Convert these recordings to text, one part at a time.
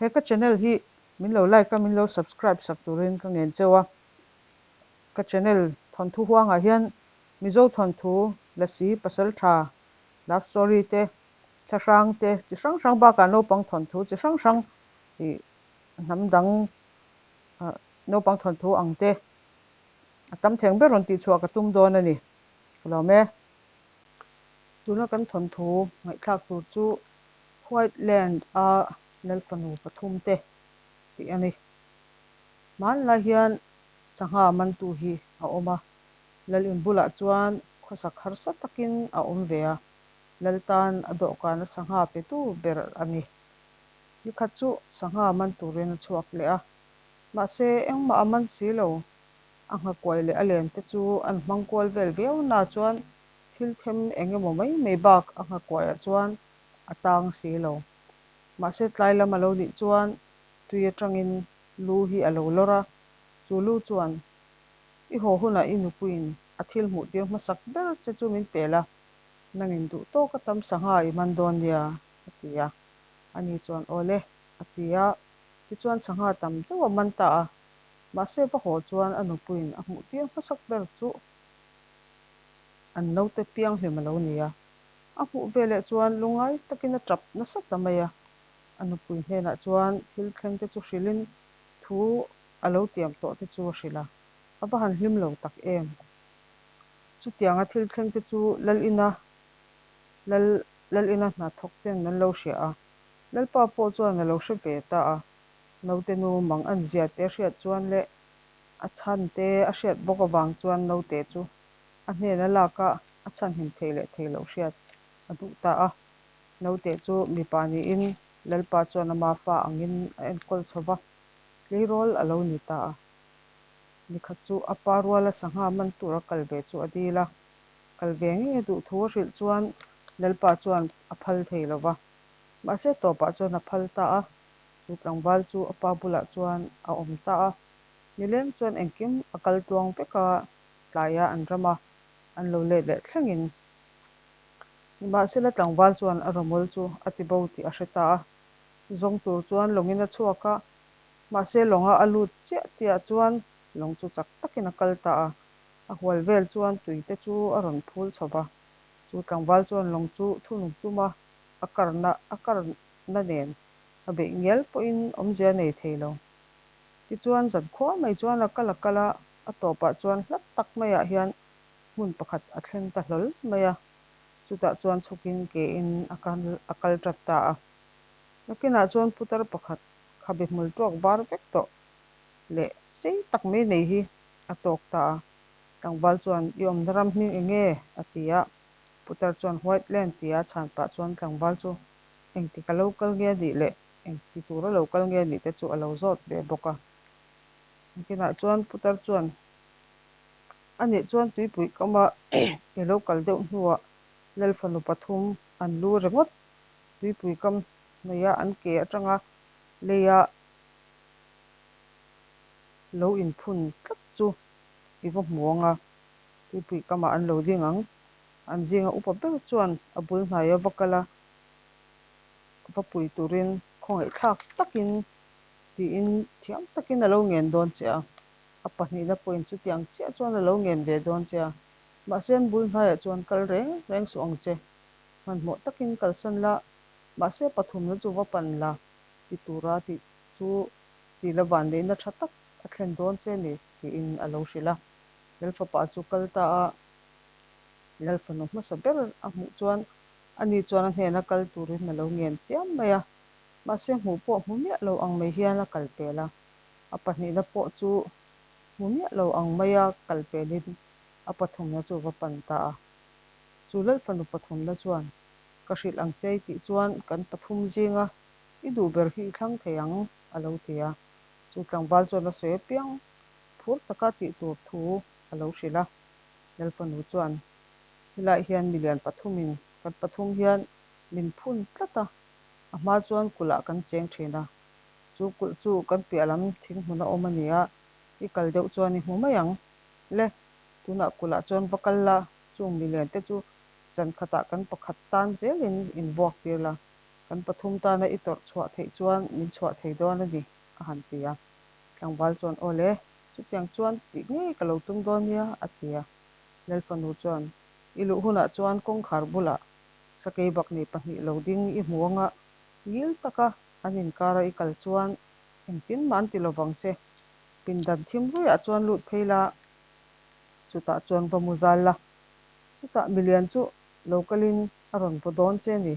He ka channel hi min lo like a, min lo subscribe sak turin ka ngen cheu a. Ka channel thawnthu huangah hian Mizo thawnthu, Lasi, Pasaltha, love story te, thlahrang te chi hrang hrang bakah naupang thawnthu chi hrang hrang ih hnam dang naupang thawnthu ang te a tam theng ber rawn tihchhuah ka tum dawn a ni. Ka lawm e. Tuna kan thawnthu ngaihthlak tur chu White Land a Lalfanu pathum te tih a ni. Hmanlai hian sangha mantu hi a awm a, Lal in bulah chuan khawsak harsa takin a awm ve a, Lal tan a dawhkana sangha petu ber a ni. Nikhat chu sangha man turin a chhuak leh a, mahse engmah a man si lo. A nghakuai leh a len te chu an hmang kual vel viau na chuan thil them eng emaw mai mai bak a nghakuaiah chuan a tang si lo. Mahse tlai lam a lo nih chuan tui atangin lu hi a lo lawr a, chu lu chuan I haw hunah i nupuiin a thil hmuh tir hmasak ber che chu min pel a, nangin duh tawk a tam sangha i man dawn nia, a ti a. Ani chuan Aw le, a ti a, tichuan sangha tam deuh a man ta a. Mahse va haw chuan a nupuiin a hmuh tir hmasak ber chu an naute pianghlim a lo ni a. A hmuh veleh chuan lungngai takin a tap nasa ta mai a. A nupui hnenah chuan thil thleng te chu hrilhin thu a lo tiam tawh te chu a hrilh a, a va han hlim lo tak em? Chutianga thil thleng te chu Lalina Lal Lalina hna thawk ten an lo hria a, Lalpa pawh chuan a lo hre ve ta a, naute nu mang an zia te a hriat chuan leh a chhan te a hriat bawk avang chuan naute chu a hnena lak a a chhanhim thei leh thei loh hriat a duh ta a. Naute chu mipa niin Lalpa chuan ama fa angin a enkawl chho va, tleirawl a lo ni ta a. Nikhat chu a pa ruala sangha man tur a kal ve chu a dil a, kal ve ngei a duh thu a hrilh chuan Lalpa chuan a phal thei lo va. Mahse tawpah chuan a phal ta a, chu tlangval chu a pa bulah chuan a awm ta a. Nileng chuan engkim a kal tluang vek a, tlaia an ram a, an lo let leh thlengin. Nimahsela tlangval chuan a rawmawl chu a ti bo tih a hre ta a, zawng tur chuan lawngin a chhuak a, mahse lawnga a lut chiah tihah chuan lawng chu chak takin a kal ta a, a hual vel chuan tui te chu a rawn phul chho va, chu tlangval chuan lawng chu thunun tum a, a karna a karna nen a beih ngial pawhin awmzia a nei thei lo. Tichuan zankhua mai chuan a kal a kal a, a tawpah chuan hlat tak maiah hian hmun pakhat a thleng ta hlawl mai a, chutah chuan chhukin kein a kal a kal tat ta a. Nakinah chuan putar pakhat khabe hmul tawk var vek tawh leh sei tak mai nei hi a tawk ta a. Tlangval chuan, I awmna ram hming eng nge? a ti a. Putar chuan White Land tia a chhan pah chuan tlangval chu engtik a lo kal nge a nih leh engti tur a lo kal nge a nih te chu a lo zawt ve bawk a. Nakinah chuan putar chuan, A nih chuan tuipui kama i lo kal deuh hnuah Lal fanu pathum an lu ringawt. Tuipui kam hnaia an ke atanga leia lo inphun tlat chu i va hmu ang a, tuipui kamah an lo ding ang. An zinga upa ber chuan a bul hnaia va kal a, va pui turin khawngaihthlak takin tiin thiam takin a lo ngen dawn che a. A pahnihna pawhin chutiang chiah chuan a lo ngen ve dawn che a, mahse an bul hnaiah chuan kal reng reng suh ang che. Hmanhmawh takin kalsan la, mahse pathumna chu va pan la ti tura tih chu ti la vanneihna tha tak a thlen dawn che ni tiin a lo hrilh a. Lalfapa chu kal ta a, Lalfanu hmasa ber a hmuh chuan ani chuan a hnena kal turin a lo ngen chiam mai a, mahse hmuh pawh hmu miah lo ang mai hian a kal pel a. A pahnihna pawh chu hmu miah lo ang maia kal pelin a pathumna chu va pan ta a. Chu Lalfanu pathumna chuan, Ka hrilh ang che i tih chuan kan pathum zinga i duh ber hi i thlang thei ang, a lo ti a. Chu tlangval chuan a sawi apiang phur taka tih tur thu a lo hrilh a. Lalfanu chuan, Helai hian milian pathumin kan pathum hian min phun tlat a, a hma chuan kulhah kan cheng thin a. Chu kulh chu kan piah lam thing hmun a awm a ni a, i kal deuh chuan i hmu mai ang. Le, tunah kulhah chuan va kal la, chung milian te chu zan khatah kan pakhat tan zelin in vuak tir la. Kan pathum tana i tawrh chhuah theih chuan min chhuah thei dawn a ni, a han ti a. Tlangval chuan, Aw le, chutiang chuan tih ngei ka lo tum dawn nia, a ti a. Lalfanu chuan, I luh hunah chuan kawngkhar bulah sakei baknei pahnih lo ding i hmu anga ngil taka an inkara i kal chuan engtin mah an ti lovang che. Pindan thim ruiah chuan lut phei la, chutah chuan va mu zal la. Chutah milian chu lo kalin a rawn vaw dawn che a ni.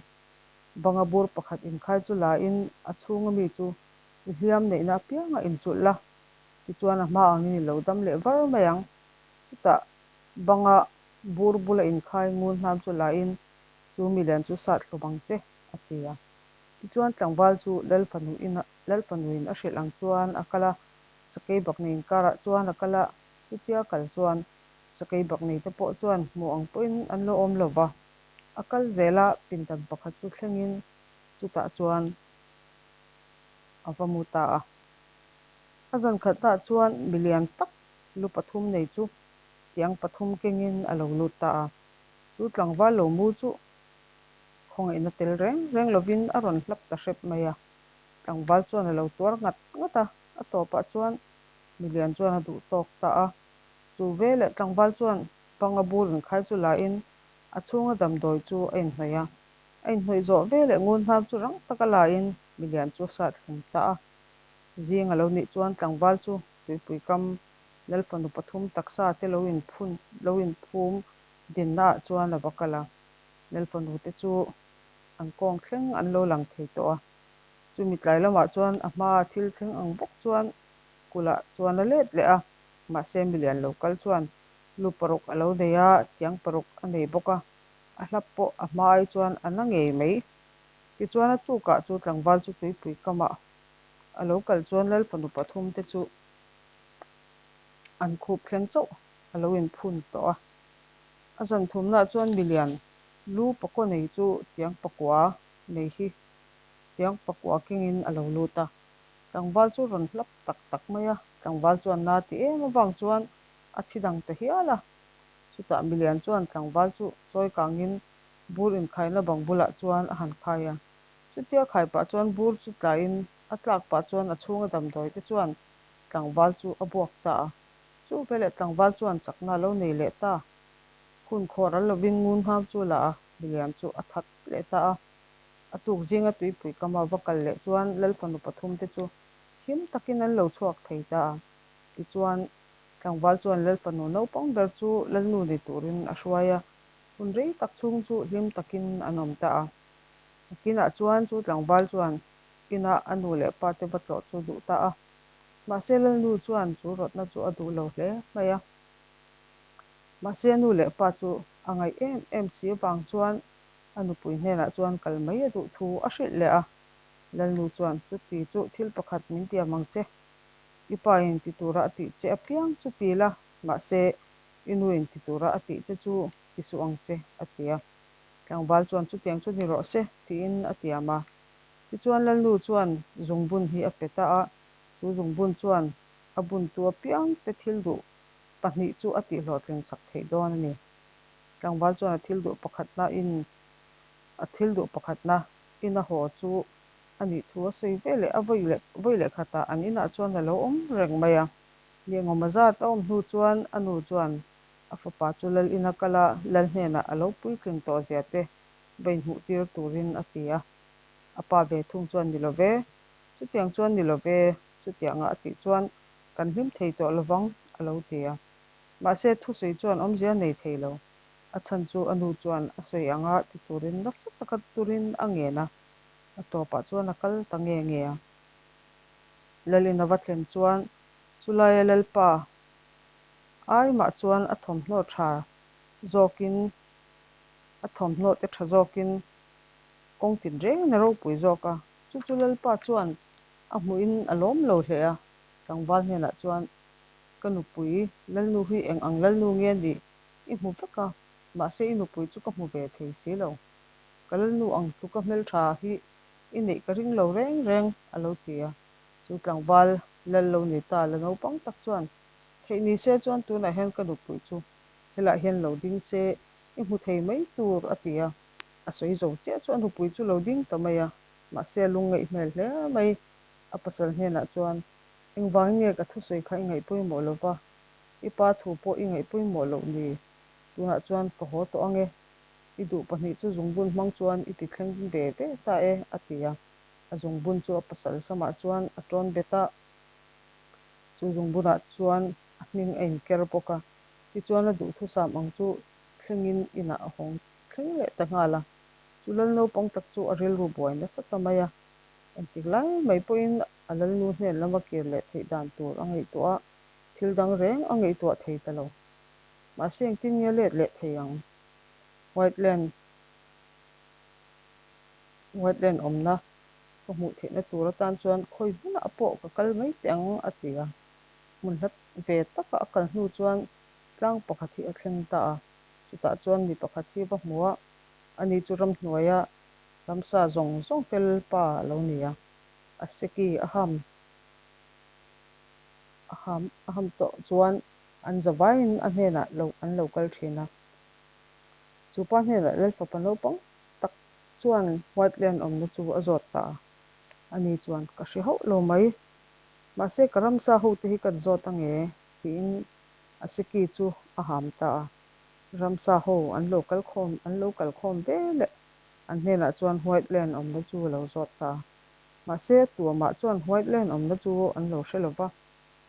Banga bur pakhat inkhai chu la in a chhunga mi chu i hliam neihna apianga inchulh la, tichuan a hma angin i lo dam leh var mai ang. Chutah banga bur bula inkhai ngun hnam chu la in chu milian chu sat hlawm ang che, a ti a. Tichuan tlangval chu Lalfanuin a hrilh ang chuan a kal a, sakei baknei inkarah chuan a kal a, chutia kal chuan sakei baknei te pawh chuan hmuh ang pawhin an lo awm lo va. A kal zel a, pindan pakhat chu thlengin chutah chuan a va mu ta a. A zan khatah chuan milian tak lu pathum nei chu tiang pathum kengin a lo lut ta a. Chu tlangval lo mu chu khawngaihna tel reng reng lovin a rawn hlap ta hrep mai a. Tlangval chuan a lo tuar ngat ngat a, a tawpah chuan milian chuan a duh tawk ta a. Chu veleh tlangval chuan panga bur inkhai chu la in a chhunga damdawi chu a inhnawih a. A inhnawih zawh veleh ngun hnam chu rang taka la in milian chu a sat hlum ta a. Zing a lo nih chuan tlangval chu tuipui kam Lalfanu pathum taksa te lo inphun lo inphum dinna ah chuan a va kal a. Lalfanu te chu an kawng thleng an lo lang thei tawh a. Chumi tlai lamah chuan a hmaa thil thleng ang bawk chuan kulh-ah chuan a let leh a, mahse milian lo kal chuan lu paruk a lo nei a, tiang paruk a nei bawk a, a hlap pawh a hma ai chuan a na ngei mai. Tichuan a tukah chu tlangval chu tuipui kamah a lo kal chuan Lalfanu pathum te chu an khup thleng chauh a lo inphun tawh a. A zan thumnaah chuan milian lu pakaw nei chu tiang pakua nei hi tiang pakua kengin a lo lut a. Tlangval chu rawn hlap tak tak mai a, tlangval chuan na ti em avang chuan a thi dang ta hial a. Chutah milian chuan tlangval chu chawi kangin bur inkhaina bang bulah chuan a han khai a. Chutia khai pah chuan bur chu tlaiin a tlak pah chuan a chhunga damdawi te chuan tlangval chu a buak ta a. Chu veleh tlangval chuan chakna a lo nei leh ta. Hun khawr al lovin ngun ngham chu la a, milian chu a that leh ta a. A tuk zinga tuipui kama va kal leh chuan Lalfanu pathum te chu him takin an lo chhuak thei ta a. Tichuan, tlangval chuan Lalfanu naupang ber chu Lalnu ni turin a hruai a, hun rei tak chhung chu hlim takin an awm ta a. Nakinah chuan chu tlangval chuan inah a nu leh pa te va tlawh chu duh ta a. Mahse Lalnu chuan chu rawtna chu a duh lo hle mai a. Mahse a nu leh pa chu a ngaih em em si avang chuan a nupui hnenah chuan kal mai a duh thu a hrilh leh a. Lalnu chuan, Chuti chu thil pakhat min tiam ang che. I pa in ti tura a tih che apiang chu ti la, mahse i nu in ti tura a tih che chu ti suh ang che, a ti a. Tlangval chuan chutiang chu ni rawh se, tiin a tiam a. Tichuan Lalnu chuan zungbun hi a pe ta a, chu zungbun chuan a buntu apiang te thil duh pahnih chu a tihhlawhtling sak theih dawn a ni. Tlangval chuan a thil duh pakhatna in a thil duh pakhatna in a haw chu a nih thu a sawi ve leh a vawi leh vawi leh khatah an inah chuan a lo awm reng mai a. Liangawma zat a awm hnu chuan a nu chuan a fapa chu lal ina kal a, lal hnenah a lo puitling tawh zia te va inhmuh tir turin a ti a. A pa ve thung chuan ni lo ve, chutiang chuan ni lo ve, chutianga a tih chuan kan hlim thei tawh lovang a lo ti a. Mahse, thusawi chuan awmzia a nei thei lo. A chhan chu a nu chuan a sawi anga ti turin nasa taka turin a ngen a, a tawpah chuan a kal ta nge nge a. Lalin a va thlen chuan chulaia Lalpa ai mah chuan a thawmhnaw tha zawkin a thawmhnaw te tha zawkin kawng tin rengin a ropui zawk a. Chu chu Lalpa chuan a hmuhin a lawm lo hle a, tlangval hnenah chuan Ka nupui, Lalnu hi eng ang Lalnu nge nih i hmu vek a, mahse i nupui chu ka hmu ve thei si lo. Ka Lalnu ang tluka hmeltha hi i neih ka ring lo reng reng, a lo ti a. Chu tlangval Lal lo ni ta la naupang tak chuan, Theih ni se chuan tunah hian ka nupui chu helaiah hian lo ding se i hmu thei mai tur, a ti a. A sawi zo chiah chu a nupui chu lo ding ta mai a, mahse a lungngaih hmel hle mai. A pasal hnenah chuan, Engvangin nge ka thusawi kha i ngaih pawimawh lo va, i pa thu pawh i ngaih pawimawh loh ni? Tunah chuan ka haw tawh ange. I duh pahnih chu zungbun hmang chuan i ti thleng ve ve ta e, a ti a. A zungbun chu a pasal samah chuan a tawn bet a, chu zungbunah chuan a hming a inker bawk a. Tichuan a duhthusam ang chu thlengin inah a hawng thleng leh ta nghal a. Chu lal naupang tak chu a rilru buai nasa ta mai a. Engtik lai mai pawhin a lalnu hnen lama kir leh theih dan tur a ngaihtuah a, thil dang reng a ngaihtuah thei ta lo. Mahse engtin nge let leh thei ang? White Land White Land awmna ka hmuh theihna tur atan chuan khawi hmunah pawh ka kal mai teh ang a ti a. Hmun hlat ve taka a kal hnu chuan tlang pakhat hi a thleng ta a. Chutah chuan mi pakhat hi va hmu a, ani chu ramhnuaia ramsa zawng zawng tel pa a lo ni a. A seki a ham a ham a ham tawh chuan an za vaiin a hnenah lo an lo kal thin a. Chu pa hnenah Lalfapa naupang tak chuan White Lion awmna chu a zawt ta a. Ani chuan, Ka hre hauh lo mai. Mahse ka ramsa hote hi kan zawt ange, tiin a seki chu a ham ta a. Ramsa ho an lo kal khawm an lo kal khawm ve leh an hnenah chuan White Lion awmna chu a lo zawt ta a. Mahse tuamah chuan White Lion awmna chu an lo hre lo va.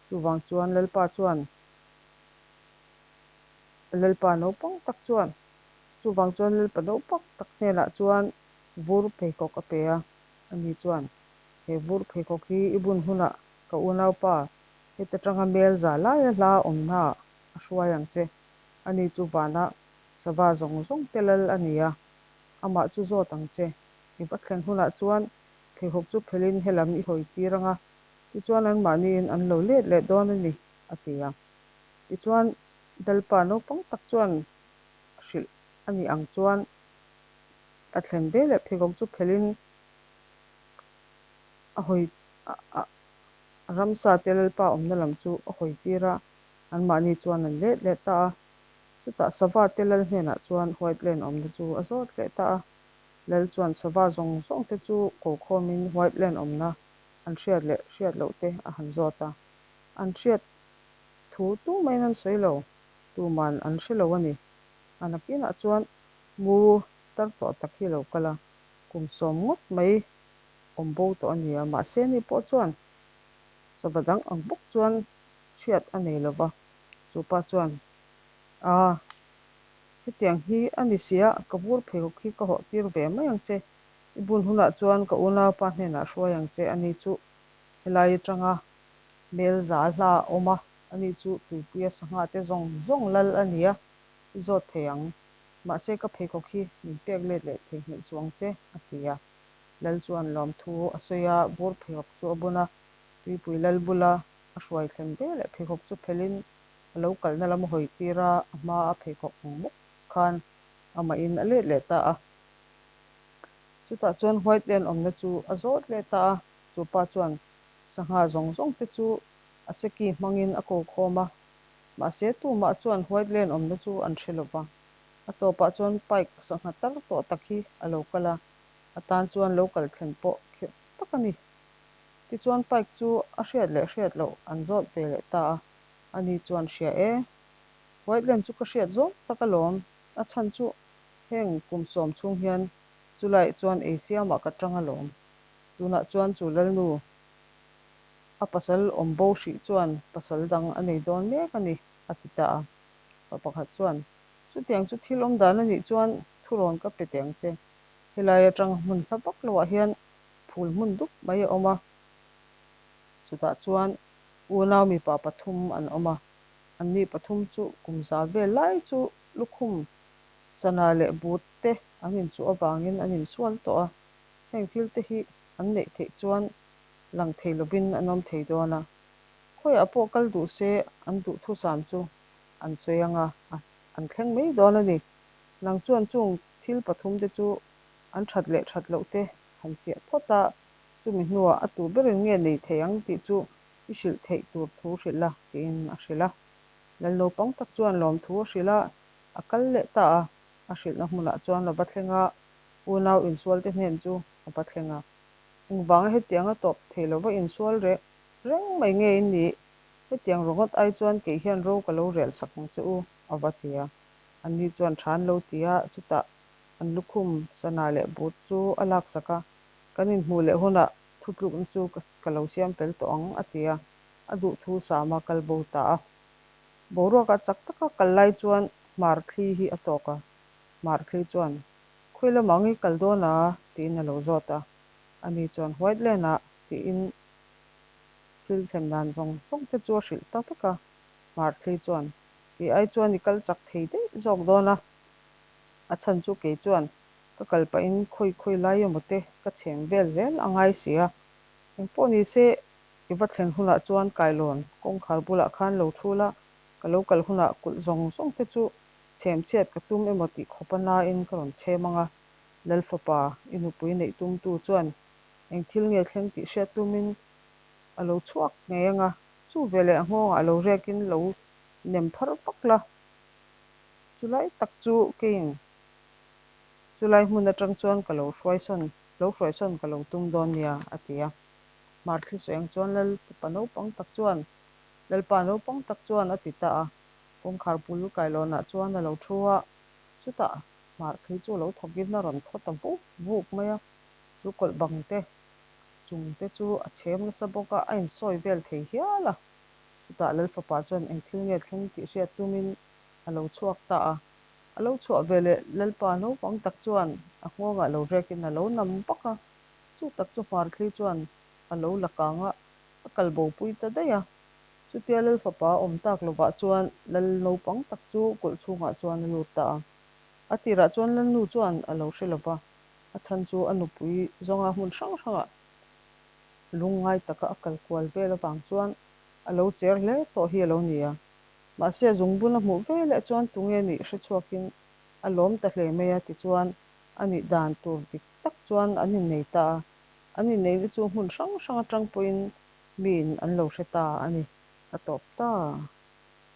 Chuvang chuan Lalpa chuan Lalpa naupang tak chuan chuvang chuan Lalpa naupang tak hnenah chuan vur pheikhawk a pe a. Ani chuan, He vur pheikhawk hi i bun hunah ka unaupa heta tanga mel za laia hla awmnaah a hruai ang che. Ani chu vana sava zawng zawng te lal a ni a, amah chu zawt ang che. I va thlen hunah chuan pheikhawk chu phelin helam i hawi tir ang a, tichuan anmahniin an lo let leh dawn a ni, a ti a. Tichuan, Lalpa naupang tak chuan hrilh a nih ang chuan a thlen ve leh pheikhawk chu phelhin a hawi a ramsa te Lalpa awmna lam chu a hawi tir a, anmahni chuan an let leh ta a. Chutah sava te lal hnenah chuan White Land awmna chu a zawt leh ta a. Lal chuan sava zawng zawng te chu ko khawmin White Land awmna an hriat leh hriat loh te a han zawt a. An hriat thu tumaiin an sawi lo, tuman an hre lo a ni. A nakinah chuan mu tar tawh tak hi a lo kal a, kum 90 mai awm bo tawh a ni a, mahse ni pawh chuan sava dang ang bawk chuan hriat a nei lo va. Chu pa chuan, A, hetiang hi a ni sia, ka vur pheikhawk hi ka hawh tir ve mai ang che. I bun hunah chuan ka unaupa hnenah hruai ang che a ni chu helai atanga Mel za hla a awm a, ani chu tuipuia sangha te zawng zawng lal a ni a, i zawt thei ang. Mahse ka pheikhawk hi min pek let leh theihnghilh suh ang che, a ti a. Lal chuan lawmthu a sawi a, vur pheikhawk chu a bun a, tuipui lal bula a hruai thlen ve leh pheikhawk chu phelhin a lo kalna lam a hawi tir a, a hma a pheikhawk ang bawk khan amahin a let leh ta a. Chutah chuan White Lion awmna chu a zawt leh ta a, chu pa chuan Sangha zawng zawng te chu a seki hmangin a ko khawm a, mahse tumah chuan White Lane awmna chu an hre lo va. A tawpah chuan Pike sangha tar tawh tak hi a lo kal a, a tan chuan lo kal thlen pawh khirh tak a ni. Tichuan Pike chu a hriat leh hriat loh an zawt ve leh ta a, ani chuan hria e. White Lane chu ka hriat zawng tak alawm, a chhan chu heng kum 10 chhung hian chulaiah chuan ei siamah ka tang alawm. Tunah chuan chu Lalnu a pasal awm bo hrih chuan pasal dang a nei dawn mek a ni, a ti ta a. Pa pakhat chuan, Chutiang chu thil awm dan a nih chuan thurawn ka pe teh ang che. Helai atang hmun hla vak loah hian phul hmun dup mai a awm a. Chutah chuan unau mipa pathum an awm a. Anni pathum chu kum za vel lai chu lukhum sana leh but te an inchuh avangin an insual tawh a. Heng thil te hi an neih theih chuan lang thei lovin an awm thei dawn a, khawiah pawh kal duh se an duhthusam chu an sawi ang a, an thleng mai dawn a ni. Nang chuan chung thil pathum te chu an that leh that loh te han fiah phawt a, chumi hnuah a tu berin nge nei thei ang tih chu i hrilh theih tur thu hrilh la tiin a hrilh a. Lal naupang tak chuan lawmthu a hrilh a, a kal leh ta a, a hrilhna hmunah chuan a va thleng a. Unau insualte hnen chu a va thleng a. Engvanga hetianga tawp thei lova insual reng reng mai nge in nih? Hetiang ringawt ai chuan kei hian ro ka lo rel sak ang che u, a va ti a. Anni chuan tha an lo ti a, chutah an lukhum sana leh but chu a laksak a, Kan inhmuh leh hunah thutlukna chu ka lo siam fel tawh ang, a ti a, a duhthu sama kal bo ta a. Boruakah chak taka kal lai chuan hmar thli hi a tawk a, hmar thli chuan, Khawi lamah nge kal dawn a? tiin a lo zawt a. Ani chuan, White Land-ah, tiin thil thlen dan zawng zawng te chu a hrilh ta vek a. Hmar thli chuan, Kei ai chuan i kal chak thei daih zawk dawn a, a chhan chu kei chuan ka kal pahin khawi khawi lai emaw te ka chhem vel zel a ngai si a. Engpawh ni se, i va thlen hunah chuan kailawn kawngkhar bulah khan lo thu la, ka lo kal hunah kulh zawng zawng te chu chhem chhiat ka tum emaw tih khawp a nain ka rawn chhem ang a. Lal fapa, i nupui neih tumtu chuan eng thil nge thleng tih hriat tumin a lo chhuak ngei ang a, chu veleh a nghawngah lo rekin lo nem phar vak la. Chulai tak chu keiin chulai hmun atang chuan ka lo hruaisawn lo hruaisawn ka lo tum dawn nia, a ti a. Hmarthli sawi ang chuan Lalpa naupang tak chuan Lalpa naupang tak chuan a ti ta a. Kawngkhar bul kailawnah chuan a lo thu a, chutah hmarthli chu lo thawkin a rawn thaw ta vuk vuk mai a. Chu kawlh bang te chung te chu a chhem nasa bawk a, a insawi vel thei hial a. Chutah Lalfapa chuan eng thil nge thleng tih hriat tumin a lo chhuak ta a. A lo chhuah veleh Lalpa naupang tak chuan a nghawngah lo rekin a lo nam vak a, chu tak chu hmarthli chuan a lo la kang a, a kal bopui ta daih a. Chutia Lalfapa a awm tak lovah chuan Lal naupang tak chu kulh chhungah chuan a lut ta a. A tirah chuan Lalnu chuan a lo hre lova, a chhan chu a nupui zawnga hmun hrang hrangah lungngai taka a kal kual vel avang chuan a lo cher hle tawh hi a lo ni a. Mahse a zungbun a hmuh veleh chuan tunge nih hre chhuakin a lawm ta hle mai a, tichuan a nih dan tur dik tak chuan an innei ta a, an inneihna chu hmun hrang hrang atang pawhin miin an lo hre ta a ni, a tawp ta.